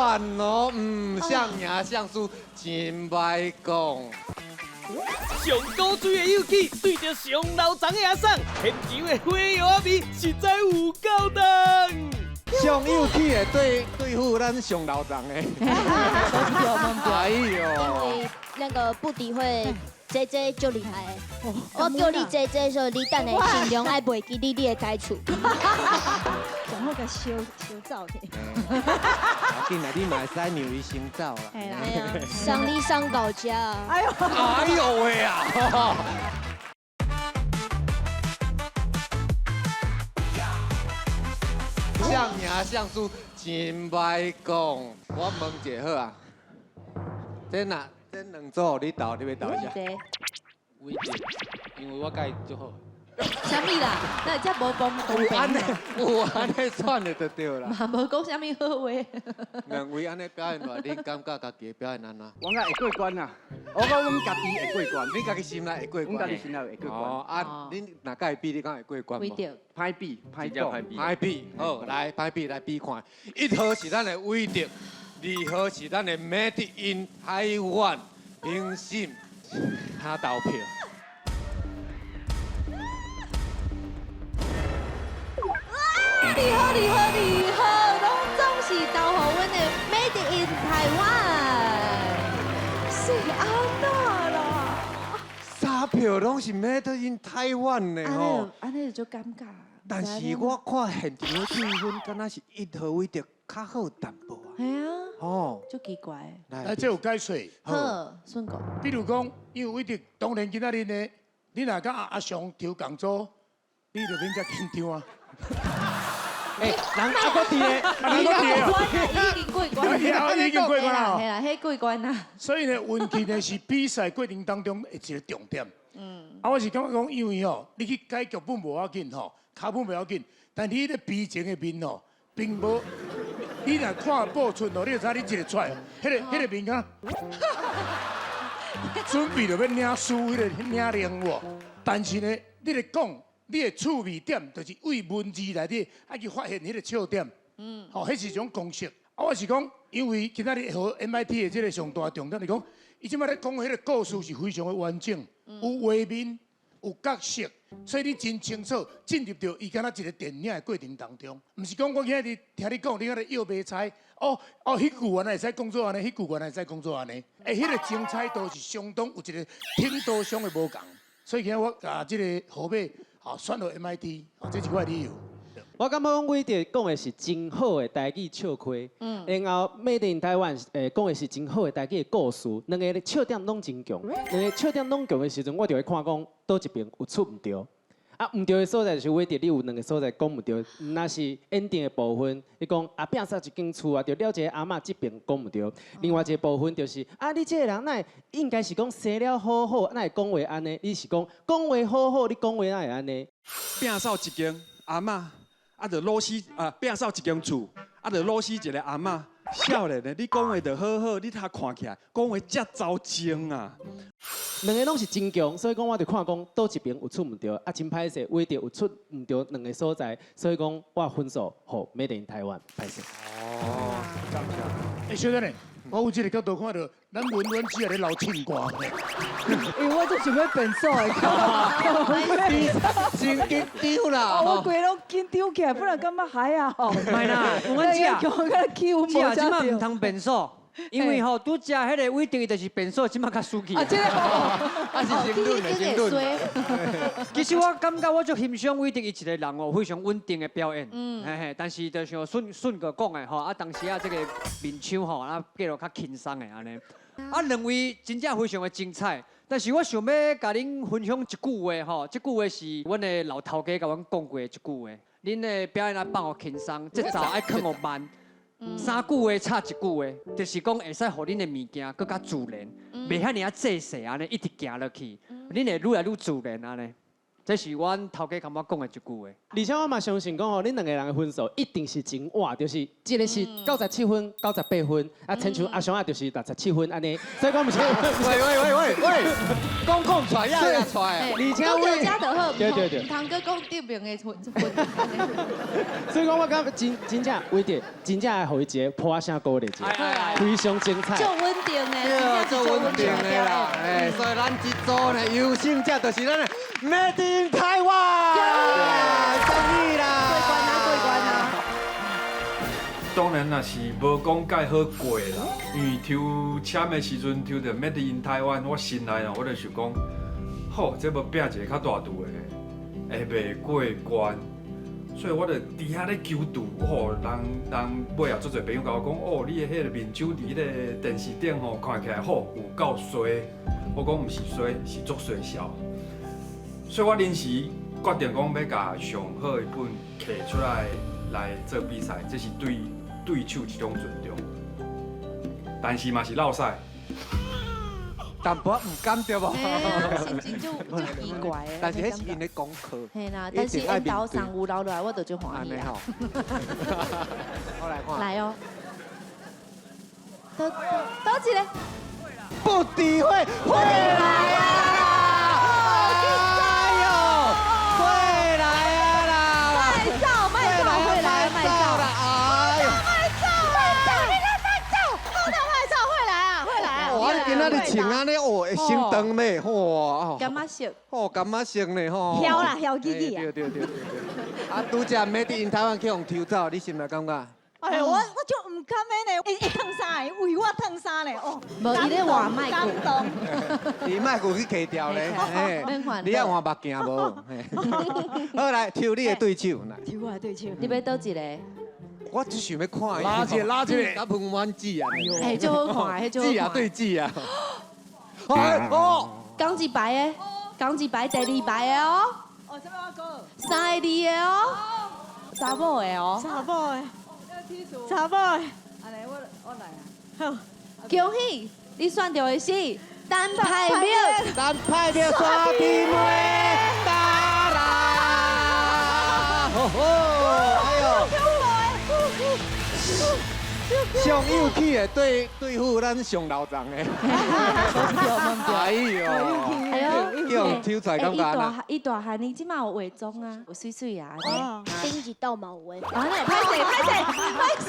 哦，誰贏誰輸真歹講。
上古水的勇氣，對著上老欉的阿桑，現場的火藥味實在有夠重。
上有氣的對對付咱上老欉的，哎呦！
因為那個不敵會姐姐足厲害的，我叫你姐姐，所以你等下盡量愛袂記你你的台詞。
講好共燒燒走去。
緊啦，你嘛會使讓伊先走啦。
送你送到遮。
哎呦！
哎呦喂啊！誰贏誰輸真歹講，我問一下好啊。這若這兩組你投，你欲投啥？
偉德，因為我佮伊足好。
啥物啦？那這無公公平。
有按呢，有按呢選的就對啦。
嘛無講啥物好話。
兩位按呢表現落來，恁感覺家己的表現按怎？
我感覺會過關啦。我講阮家己會過關。
你家己心內會過關。
阮家己心內會過關。
哦，啊，恁若佮伊比，你敢會過關無？
歹比，歹講。
歹比，好，來歹比來比看。一號是咱的偉德，二號是咱的 Made in Taiwan 評審，他投票。
你好，你好，你好，攏總是投予阮的 Made in Taiwan，是按怎啦？
三票攏是 Made in Taiwan 的吼，
按呢就足尷尬。
但是我看現場的氣氛，敢若是一號偉德較好淡薄啊。
係啊，
哦，
足奇怪。
來，這有解說。
好，順哥。
比如講，因為偉德當然今仔日呢，你若佮阿雄抽仝組，你就免遮緊張啊。
欸，人猶閣佇咧，
人閣佇
咧，已經過關，
已經過關啦，
係啦，彼過關啦。
所以呢，運氣呢是比賽過程當中的一個重點。嗯。啊，我是感覺講，因為吼，你去改劇本無要緊吼，腳本無要緊，但你咧悲情的面吼，並無，你若看播出吼，你就知你這個出來，彼個面敢，準備著欲領輸，彼個領零無？但是呢，你咧講。你的趣味點就是為文字內底愛去發現彼個笑點，嗯，吼，彼是一種公式。啊，我是講，因為今仔日予 MIT 的這個上大重點，是講，伊這擺咧講彼個故事是非常的完整，有畫面，有角色，所以你真清楚進入著伊敢若一個電影的過程當中，毋是講我今日聽你講，你敢若搖白菜，哦哦，彼句原來會使講做按呢，彼句原來會使講做按呢，欸，彼個精彩度是相當有一個程度上的無仝，所以今日我共這個號碼。好，選予 MIT，這是我的理由。
我感覺講偉德講的是真好的台語笑話，然後 Made in Taiwan 講的是真好的台語的故事，兩个笑點攏真強，兩个笑點攏強的時陣，我就會看講佗一邊有出毋對。啊，毋對的所在就是偉德，你有兩个所在講毋對，毋若是 ending 的部分，你講啊摒掃一間厝啊，就了一个阿嬤這邊講毋對。另外一个部分就是啊，你這个人哪會應該是講生了好好，哪會講話按呢？你是講講話好好，你講話哪會按呢？
摒掃一間阿嬤，啊，就滷死啊！摒掃一間厝，啊，就滷死一个阿嬤。少年的，你講話就好好，你通看起來講話遮糟精啊！
兩个攏是真強，所以講我就看講佗一邊有出毋對，啊真歹勢，偉德有出毋對兩个所在，所以講我分數予 Made in Taiwan 歹勢。
哦，感謝。欸，小等下，我有這个角度看著，咱文文只係咧流凊汗。
因為我就想欲變數的，
真緊張啦！
我規攏緊張起來，本來感覺還好。
唔係啦，文文姐啊，
氣
姐啊，這擺毋通變數，因為吼拄才彼個偉德伊就是變數，這擺較輸去。
啊，這個
啊是先論的先論。
其實我感覺我足欣賞偉德伊一個人哦，非常穩定的表演。嘿嘿，但是就像順順哥講的吼，啊當時啊這個面唱吼啊過落較輕鬆的按呢。啊兩位真正非常的精彩，但是我想欲共恁分享一句話吼，這句話是阮的老頭家共阮講過的一句話。恁的表演愛放予輕鬆，節奏愛囥予慢。三句話插一句話，就是講會使予恁的物件閣較自然，袂遐爾仔濟勢按呢，一直行落去，恁會愈來愈自然按呢。這是阮頭家共我講的一句話。
而且我嘛相信講吼，恁兩個人的分數一定是真倚，就是這个是97分、98分，啊，親像阿雄啊，就是67分按呢。所以講毋是。
喂喂喂喂喂，講講出來也出來。
而且
講著遮就好，
對對對
毋通閣講頂面的分。
所以講我感覺真真正偉德，真正會予伊一個破聲鼓勵一下，非常精彩。
足穩定的，
對，足穩定的啦。哎，所以咱這組呢，優勝者就是咱的 Made in Taiwan，恭喜啦！
過關啊，過關啊！
當然也是無講蓋好過啦，因為抽籤的時陣抽著 Made in Taiwan，我心內哦，我就想講，好，這欲拚一個較大度的，會袂過關，所以我就佇遐咧求助，吼，人人尾後足濟朋友共我講，哦，你的彼個面酒佇彼個電視頂吼，看起來好有夠衰，我講毋是衰，是足衰小，所以我臨時決定講欲共上好的本摕出來來做比賽，這是對對手一種尊重，但是嘛是落賽。
淡薄毋甘對無？
心情就足奇怪的。
但是彼是𪜶的功課。
嘿啦，但是𪜶頭上有留落來，我就足歡喜啊。
我來看。
來哦。佗佗一个？
不敵會會來啊！哎呦，會來啊啦！
賣走賣走，會來賣走
啦！哎呦，
賣走賣走，你看賣走，好的賣走會來啊，會來啊！
哇，你今仔日穿按呢哦，會先長咩？哇！
感覺熟。
哦，感覺熟呢吼。
曉啦，曉記記啊。
對對對對對。啊，拄才 Made in Taiwan 去予抽走，你心內感覺？
哎，我就毋甘的呢，伊伊褪衫的，為我褪衫呢，哦。
無，伊咧換麥
感動。
伊麥具去揢掉咧，你愛換目鏡無？好，來抽你的對手來。
抽我的對手。
你欲佗一个？
我只想欲看。
拉一個，拉一個。
甲問阮姊啊。
哎，足好看，彼足好看。
姊啊對姊啊。哎哦。
講一排的，講一排，第二排的哦。
哦，啥物我講？
三个字的哦。查某的哦。
查某的。查某的。
按呢，我我來啊。
好。
恭喜你選著的是陳派妙。
陳派妙刷皮妹打啦！吼吼，哎呦！上有氣的對對付咱上老欉的。哎呦！
哎呦！
叫人抽出來感覺按怎？
伊大漢，伊這馬有化妝啊，有媠媠啊。
頂一道嘛有畫。
啊，那歹勢歹勢歹勢。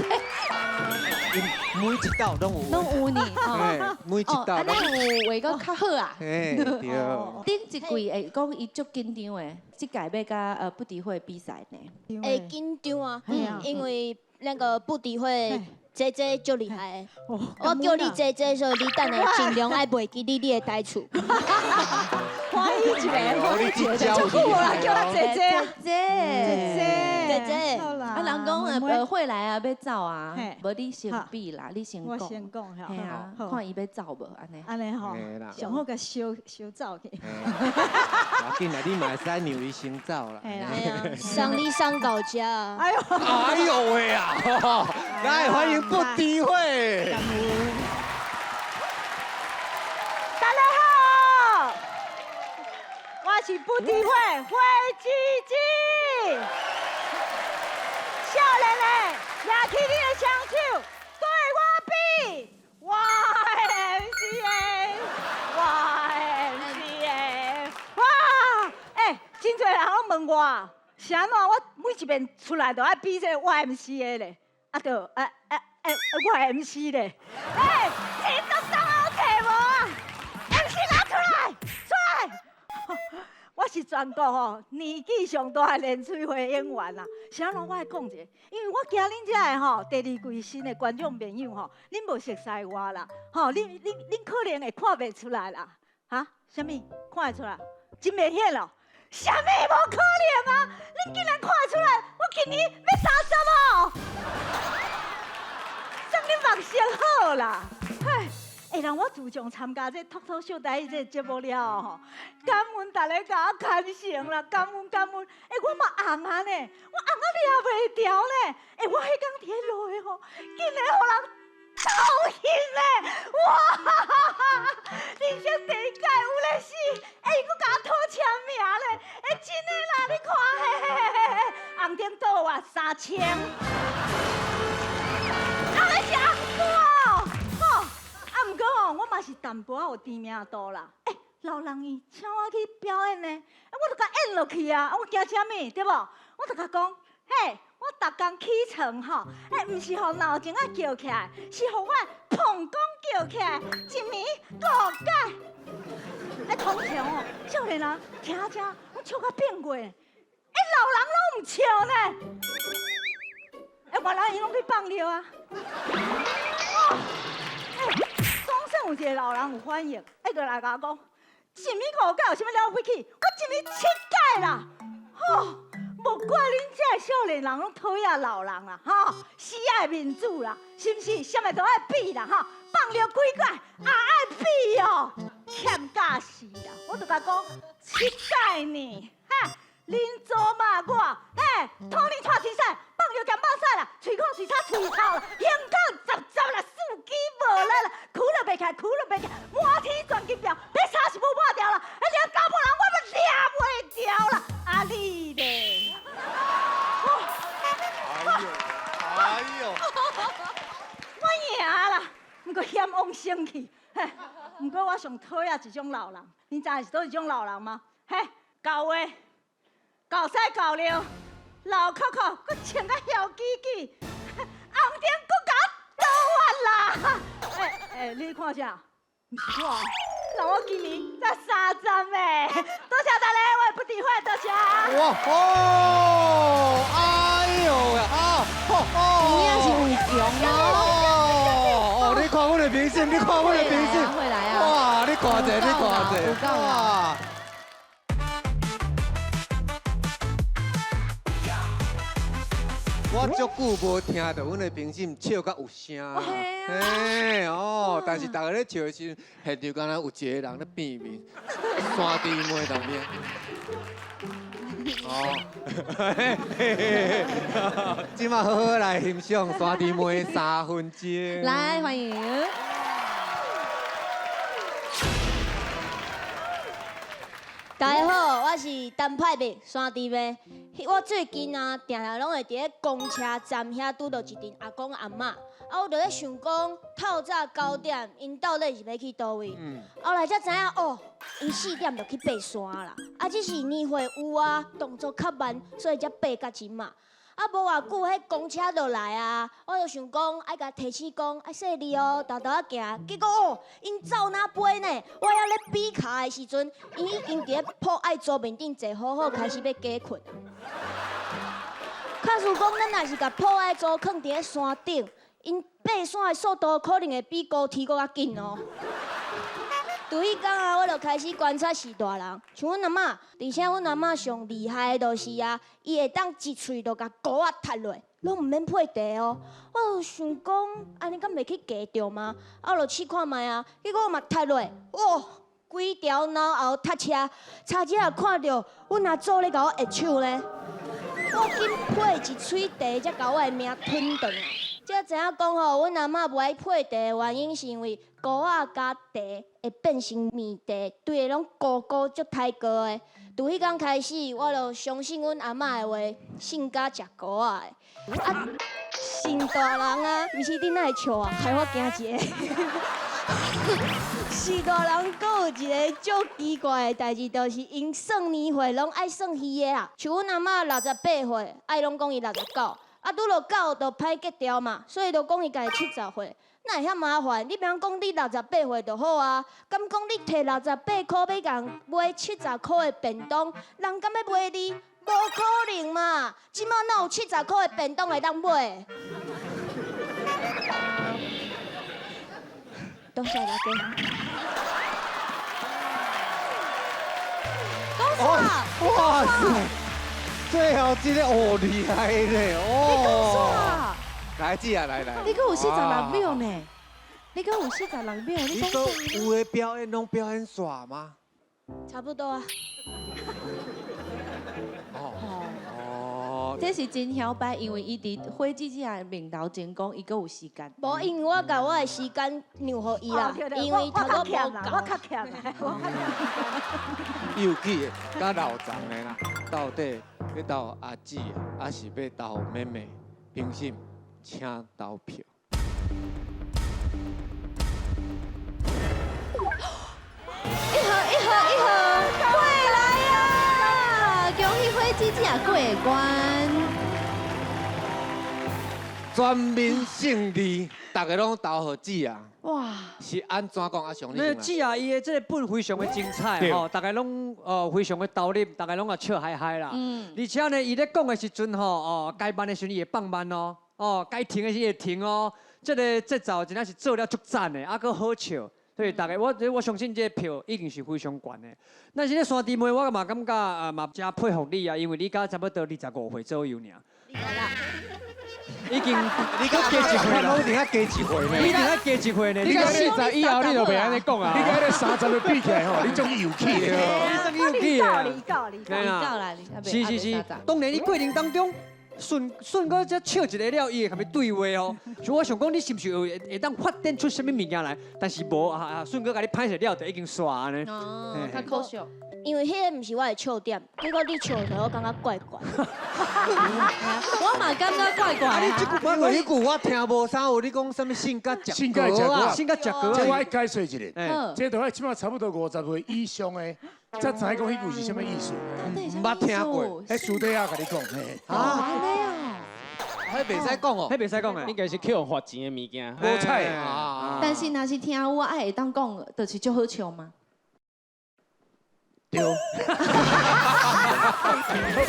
每一道攏有。
攏有呢。
每一道。
按呢有畫閣較好啊。
嘿，對。
頂一季會講伊足緊張的，這屆欲共不敵會比賽呢。
會緊張啊，因為那個不敵會。姐姐足厲害的，我叫你姐姐，所以你等下盡量愛袂記你你的台詞。
歡喜一个，歡喜一个，足久無人叫我姐姐啊，
姐姐
姐姐。
啊，人講會來啊，欲走啊，無你先比啦，你先講。
我先講，
嘿啊，看伊欲走無按呢。
按呢吼，上好共燒燒走去。
無要緊啦，你嘛會使讓伊先走啦。
送你送到遮。
哎呦，
哎呦喂啊！來歡迎不敵會。
大家好，我是不敵會會姊姊。少年的，舉起你的雙手，對我比，YMCA，YMCA，哇！欸，真濟人攏問我，是按怎？我每一遍出來都愛比這個 YMCA 咧，啊，就啊啊。欸，我的 MC 咧，欸，钱都送我摕无啊？MC 拿出來，出來！我是全國吼年紀上大的連翠花演員啦。是按怎我愛講一下，因為我驚恁遮的吼第二季新的觀眾朋友吼，恁無熟似我啦，吼，恁可能會看袂出來啦。哈？啥物？看會出來？真明顯咯！啥物無可能啊？恁竟然看會出來？我今年欲30哦！送恁目色好啦，嘿。欸，人我自從參加這脫口秀台語這個節目了後吼，感恩大家共我牽成啦，感恩感恩。欸，我嘛紅啊呢，我紅啊掠袂牢呢。欸，我彼工佇咧路的吼，竟然予人偷翕咧！哇！人生第一擺有咧死，欸，伊閣共我討簽名咧，欸，真的啦，你看，嘿嘿嘿嘿，紅燈倒啊3000，啊，那是紅歌哦，啊，毋過吼，我嘛是淡薄仔有知名度啦。欸，老人伊請我去表演呢，啊，我就共演落去啊，啊，我驚啥物，對無？我就共講，嘿，我逐工起床吼，欸，毋是予鬧鐘仔叫起來，是予我的膀胱叫起來，一暝五擺。欸，通常哦，少年人聽這攏笑甲變過，欸，老人攏毋笑呢。欸，原來伊攏去放尿啊。哦，欸，總算有一個老人有反應，欸，就來共我講，一暝五擺有啥物了不起？我一暝7擺啦，吼！無怪恁這个少年人攏討厭老人啦，吼，死愛面子啦，是毋是？啥物都愛比啦，吼，放尿幾擺也愛比哦，欠教死啦！我就共講7擺呢，哈，恁祖媽我，嘿，土里蔡青山，放尿兼肉屎啦，喙苦喙臭喙臭啦，胸口十十啦，四肢無力啦，哭都袂起來，哭都袂起來，滿天全金條，欲三是無抹掉啦，連查某人我嘛掠袂牢啦，啊你咧？
哎呦！
我贏啦，毋過嫌往生氣。嘿，毋過我上討厭一種老人，你知是佗一種老人嗎？嘿，厚話、厚屎厚尿、老扣扣，閣穿甲囂叽叽，紅燈閣共我倒完啦！欸欸，你看啥？毋是我，人我今年才30呢。多謝大家，我的不智慧，多謝。
哇哦！哎呦呀！啊！哦！
真正是有強哦！
哦，你看阮的評審，你看阮的評審，
會來啊！
哇，你看者，你看者，哇！我足久無聽著阮的評審笑甲有聲，嘿哦，但是逐家咧笑的時陣，現場敢若有一個人咧變面，山豬妹當面。哦，這馬好好來欣賞山豬妹3分鐘。
來，歡迎。
大家好，我是陳派蜜山豬妹。我最近啊，定定攏會佇咧公車站遐拄著一陣阿公阿嬤，啊，我就咧想講，透早9點，𪜶到底是欲去佗位？後來才知影哦，𪜶4點就去爬山啦。啊，只是年歲有啊，動作較慢，所以才爬到這馬。啊，無偌久，彼公車就來啊，我就想講，愛共提醒講，愛細膩哦，沓沓仔行。結果哦，𪜶走哪飛呢？我猶咧比跤的時陣，𪜶已經佇咧朴愛桌面頂坐好好，開始欲加睏。假使講，咱若是共朴愛桌囥佇咧山頂，𪜶爬山的速度可能會比高鐵閣較緊哦。自彼工啊，我就開始觀察序大人，像阮阿嬤，而且阮阿嬤上厲害的就是啊，伊會當一喙就共菇仔踢落，攏毋免配茶哦。我就想講，按呢敢袂去夹著嗎？啊，我就試看覓啊，結果我嘛踢落，哇，規條腦後踢車，差一仔看著阮阿祖咧共我握手咧，我緊配一喙茶，才共我的命吞轉來。才知影講吼，阮阿嬤無愛配茶的原因是因為菇仔加茶會變成麵茶，規個攏糊糊足刣糊的。自彼工開始，我就相信阮阿嬤的話，性甲食菇仔的。啊，成大人啊，毋是恁哪會笑啊，害我驚一下。序大人閣有一個足奇怪的代誌，就是𪜶算年歲攏愛算魚的啊。像阮阿嬤68歲，愛攏講伊69。啊，拄落到就歹结掉嘛，所以就讲伊家己70岁，哪会遐麻烦？你免讲你68岁就好啊，敢讲你提68箍欲共买70箍的便当，人敢欲买你？无可能嘛！这马哪有70箍的便当会当买？多谢大家。
哇塞！最后这个哦厉害咧哦！
你讲啥？
来姐啊，来来。
你阁有46秒呢？你阁有46秒？你讲
有的表演拢表演煞吗？
差不多啊。
哦，
这是真晓摆，因为伊伫火姊姊的面头前讲，伊阁有时间。
无，因为我共我的时间让予伊啦，因为头拄无够。
我较欠啦，我较欠。
有记的，佮老张的啦，到底欲投阿姊，还是欲投妹妹？评审，请投票。
一盒一盒一盒过来啊！恭喜火姊姊过关，
全民胜利，大家拢投予姊啊！
哇！
是按怎讲？阿雄，你
那姊啊，伊的这个本非常的精彩吼，大家拢非常的投入，大家拢也笑嗨嗨啦。而且呢，伊咧讲的时阵吼，哦，该慢的时阵伊会放慢哦，哦，该停的时会停哦。这个节奏真正是做了足赞的，啊，阁好笑。所以大家，我相信这个票一定是非常悬的。但是咧山弟妹，我嘛感觉啊嘛真佩服你啊，因为你才差不多25岁左右尔。已经
你阁加一岁啦，你加一岁呢？
你加一岁呢？
你甲40以后你就袂按呢讲啊。
你共彼个30岁比起来吼，你终于有气的。
你终于有气的。
你够，你
够啦！
是是是，当然你过程当中。顺顺哥这笑一个了，伊会共伊对话哦。所以我想讲，你是毋是会会当发展出啥物物件来？但是无啊，顺哥共你歹势了，就已经煞按呢。
哦，较可惜。
因为彼个毋是我的笑点，结果你笑的我感觉怪怪。
我嘛感觉怪怪。
啊，你这句我彼句我听无啥有，你讲啥物性格
性格食果，
性格食果。
这我爱解释一下，这都爱起码差不多50岁以上的，才知影讲彼句是啥物意思。
毋捌听过，
彼私底下共你讲。嘿。
啊，按呢啊。彼袂使讲哦，
彼袂使讲的，
应该是去予罚钱的物件。
无彩。
但是若是听有啊会当讲，就是足好笑吗？
对。好，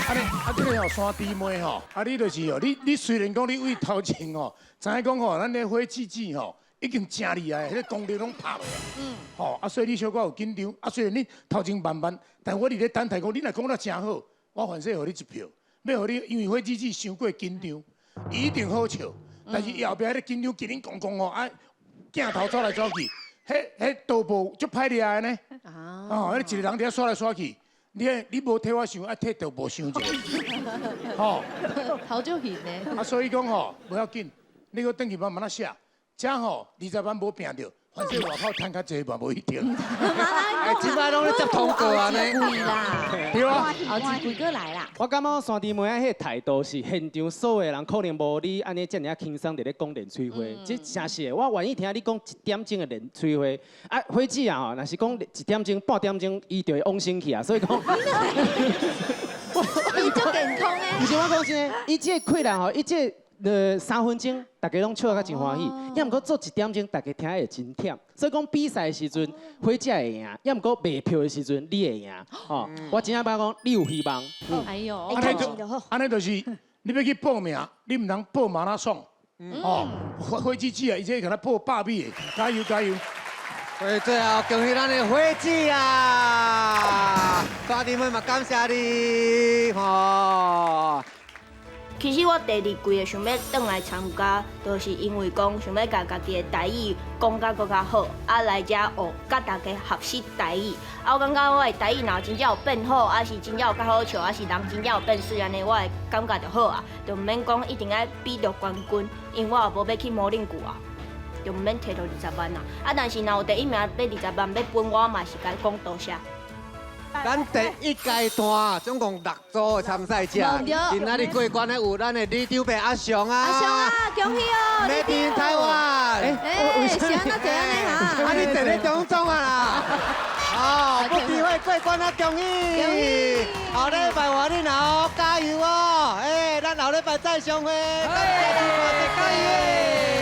按呢，啊，这个吼山猪妹吼，啊，你就是哦，你虽然讲你为头前吼，知影讲吼，咱的火姊姊吼已经真厉害，彼个功力拢拍落啊。吼，啊，所以你小可有紧张，啊，虽然你头前慢慢，但我伫咧等待讲，你若讲得真好，我反正予你一票，欲予你，因为火姊姊伤过紧张，伊一定好笑，但是伊后壁彼个紧张，紧紧讲讲吼，啊，镜头走来走去。彼刀步足歹掠的呢，哦，彼一个人伫遐刷来刷去，你无替我想，爱替刀步想一下，吼，
头就晕呢。
啊，所以讲吼，无要紧，你阁转去慢慢仔写，这吼20万无拼著，反正外口趁较济嘛无一定。
哎，这摆拢咧接通告按呢。
对啊。
后一季阁来啦。
我感觉山猪妹仔彼个态度是现场所有的人可能无你按呢遮尔仔轻松伫咧讲连喙花，这诚实的。我愿意听你讲一点钟的连喙花。啊，火姊啊吼，若是讲一点钟、半点钟，伊就会往生去啊。所以讲，
伊足健康的。
毋是我讲真的，伊这个气力吼，伊这3分钟，大家拢笑甲真欢喜。抑毋过做1点钟，大家听会真忝。所以讲比赛的时阵，火姊会赢；抑毋过卖票的时阵，你会赢。吼，我真正捌讲，你有希望。
哎哟，
按呢就是，你欲去报名，你毋通报马拉松。哦，火姊姊啊，伊这敢若报100米的，加油加油！
所以最后恭喜咱的火姊啊！山猪妹嘛感谢你，吼。
其实我第二季会想欲转来参加，就是因为讲想欲共家己的台语讲甲阁较好，啊来遮学，佮大家学习台语。啊，我感觉我的台语若真正有变好，啊是真正有较好笑，啊是人真正有变媠，按呢我的感觉就好啊，就毋免讲一定爱比著冠军，因为我也无欲去魔令谷啊，就毋免提著20万啊。啊，但是若有第一名欲20万欲分我嘛是共伊讲多谢。
咱第一阶段总共6组的参赛者，今仔日过关的有咱的里长伯阿雄啊，
阿雄啊，恭喜哦
！Made in Taiwan。
哎，是按怎这样呢哈？
啊，你坐咧中中啊啦！哦，不机会过关啊，恭喜！后礼拜换你哦，加油哦！哎，咱。咱後禮拜再相會。感謝你，加油！